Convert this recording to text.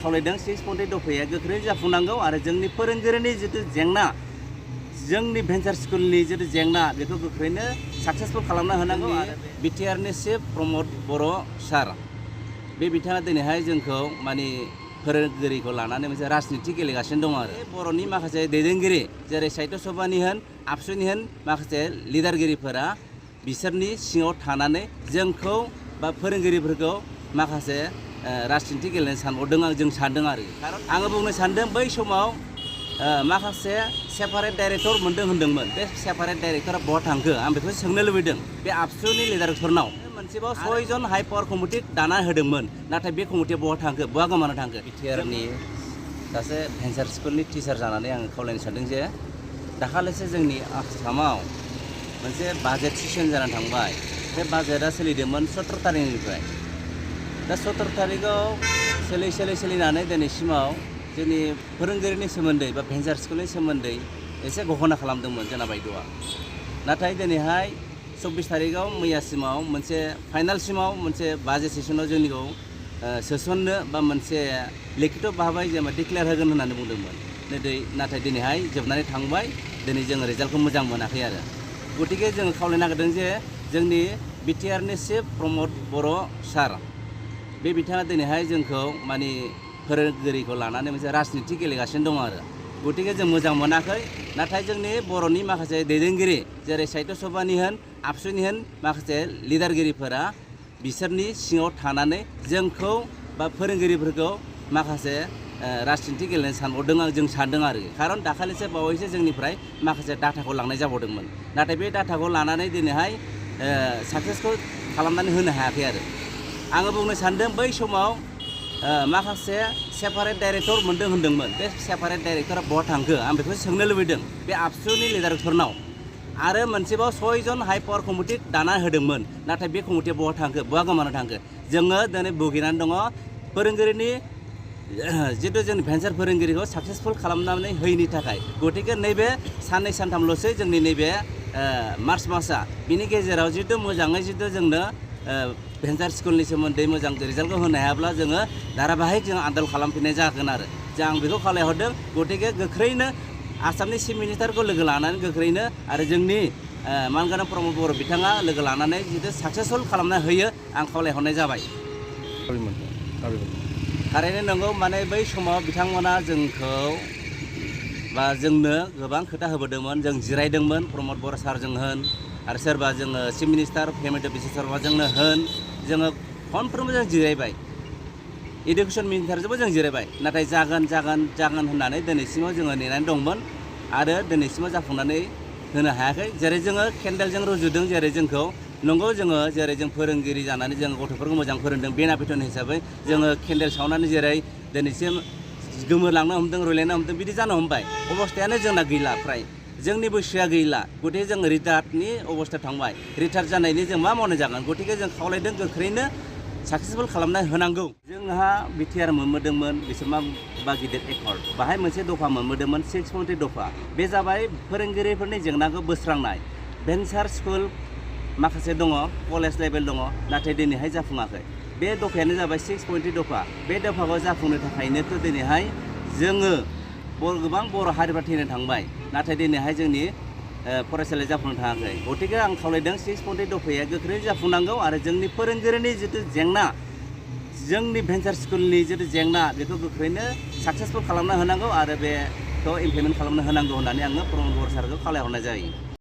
खावलायदों 6.8 दफाया गोख्रै जाफुंनांगौ आरो जोंनि फोरोंगिरिनि जितु जेंना जोंनि भेन्सार स्कुलनि जितु जेंना बेखौ गोख्रैनो साक्सेसफुल खालामना होनांगौ आरो बिटिआरनि चिफ रम'द बर'आ सार बे बिथाङा दिनैहाय जोंखौ माने फोरोंगिरिखौ लानानै मोनसे राजनिति गेलेगासिनो दं आरो बर'नि माखासे दैदेनगिरि जेरै साहित्य सभानि होन आबसुनि होन माखासे लिडारगिरिफोरा बिसोरनि सिङाव थानानै जोंखौ बा फोरोंगिरिफोरखौ माखासे राजनिति गेलेनो सानबावदों जों सानदों आरो खारन आङो बुंनो सानदों बै समाव माखासे सेपारेट डाइरेक्टर मोनदों होनदोंमोन बे सेपारेट डाइरेक्टरा बहा थांखो आं बेखौ सोंनो लुबैदों बे आबसुनि लिडारफोरनाव मोनसेबाव 6 जन हाइ पावार कमिटि दाना होदोंमोन नाथाय बे कमिटिया बहा थांखो बहा गोमाना थांखो बिटिआरनि सासे भेन्सार स्कुलनि टिचार जानानै आङो खावलायनो सानदों जे दाखालिसो जोंनि आसामाव मोनसे बाजेट सेसन जानानै थांबाय बे बाजेटआ सोलिदोंमोन 17 तारिखनिफ्राय दा 17 तारिखआव सोलिनानै दिनैसिमाव जोंनि फोरोंगिरिनि सोमोन्दै बा भेन्सार स्कुलनि सोमोन्दै एसे घोषणा खालामदोंमोन जोंना बायद'आ नाथाय दिनैहाय 24 तारिखआव मैयासिमाव मोनसे फाइनालसिमाव मोनसे बाजेट सेसनाव जोंनिखौ सोसननो बा मोनसे लिखित भाबै जेनेबा डिक्लेयार होगोन होननानै बुंदोंमोन नाथाय दिनैहाय जोबनानै थांबाय दिनै जोङो रिजाल्टखौ मोजां मोनाखै आरो गतिके जोङो खावलायनो नागिरदों जे जोंनि बिटिआरनि चिफ रम'द बर'आ सार बे बिथाङा दिनैहाय जोंखौ माने फोरोंगिरिखौ लानानै मोनसे राजनिति गेलेगासिनो दं आरो गतिके जों मोजां मोनाखै नाथाय जोंनि बर'नि माखासे दैदेनगिरि जेरै साहित्य सभानि होन आबसुनि होन माखासे लिडारगिरिफोरा बिसोरनि सिङाव थानानै जोंखौ बा फोरोंगिरिफोरखौ माखासे राजनिति गेलेनो सानबावदों जों सानदों आरो खारन दाखालिसो बावैसो जोंनिफ्राय माखासे डाटाखौ लांनाय जाबावदोंमोन नाथाय बे डाटाखौ लानानै दिनैहाय साक्सेसखौ खालामनानै होनो हायाखै आरो आङो बुंनो सानदों बै समाव माखासे सेपारेट डाइरेक्टर मोनदों होनदोंमोन बे सेपारेट डाइरेक्टरा बहा थांखो आं बेखौ सोंनो लुबैदों बे आबसुनि लिडारफोरनाव आरो मोनसेबाव 6 जन हाइ पावार कमिटि दाना होदोंमोन नाथाय बे कमिटिया बहा थांखो बहा गोमाना थांखो जोङो दिनै भुगिनानै दङ फोरोंगिरिनि जितु जोंनि भेन्सार फोरोंगिरिखौ साक्सेसफुल खालामनानै होयैनि थाखाय गतिके नैबे साननै सानथामल'सै जोंनि नैबे मार्च मासआ बिनि गेजेराव जितु मोजाङै जितु जोंनो भेन्सार स्कुलनि सोमोन्दै मोजां रिजाल्टखौ होनो हायाब्ला जोङो धाराबाहिक जों आन्दोलन खालामफिननाय जागोन आरो आं बेखौ खावलायहरदों गतिके गोख्रैनो आसामनि चिफ मिनिस्टारखौ लोगो लानानै गोख्रैनो आरो जोंनि मानगोनां प्रम'द बर' बिथाङा लोगो लानानै जितु साक्सेसफुल खालामना होयो आं खावलायहरनाय जाबाय थारैनो नंगौ माने बै समाव बिथांमोना जोंखौ बा जोंनो गोबां खोथा होबोदोंमोन जों जिरायदोंमन प्रम'द बर' सारजों होन आरो सोरबा जोङो चिफ मिनिस्टार हेमन्त बिश्व शर्माजोंनो होन जोङो खनफ्रोमबो जों जिरायबाय इडुकेसन मिनिस्टारजोंबो जों जिरायबाय नाथाय जागोन होननानै दिनैसिमाव जोङो नेनानै दंमोन आरो दिनैसिमाव जाफुंनानै होनो हायाखै जेरै जोङो केन्डेलजों रुजुदों जेरै जोंखौ नंगौ जोङो जेरै जों फोरोंगिरि जानानै जों गथ'फोरखौ मोजां फोरोंदों बेनाबिथन हिसाबै जोङो केन्डेल सावनानै जेरै दिनैसिम गोमोरलांनो हमदों रुलायनो हमदों बिदि जानो हमबाय अबस्थायानो जोंना गैला फ्राय जोंनि बैसोआ गैला गतिके जों रिटायार्डनि अबस्था थांबाय रिटायार्ड जानायनि जों मा मावनाय जागोन गतिके जों खावलायदों गोख्रैनो साक्सेसफुल खालामना होनांगौ जोंहा बिटिआर मोनबोदोंमोन बिसोर मा गिदिर एकर्ड बाहाय मोनसे दफा मोनबोदोंमोन 6.8 दफा बे जाबाय फोरोंगिरिफोरनि जेंनाखौ बोस्रांनाय भेन्सार स्कुल माखासे दङ कलेज लेभेल दङ नाथाय दिनैहाय जाफुङाखै बे दफायानो जाबाय 6.8 दफा बे दफाखौ जाफुंनो थाखायनोथ' दिनैहाय जोङो गोबां बर' हारिफ्रा थैनो थांबाय नाथाय दिनैहाय जोंनि फरायसालिया जाफुंनो थाङाखै गतिके आं खावलायदों 6.8 दफाया गोख्रै जाफुंनांगौ आरो जोंनि फोरोंगिरिनि जितु जेंना जोंनि भेन्सार स्कुलनि जितु जेंना बेखौ गोख्रैनो साक्सेसफुल खालामना होनांगौ आरो बेखौ इमप्लिमेन्ट खालामना होनांगौ होननानै आङो प्रम'द बर' सारखौ खावलायहरनाय जायो।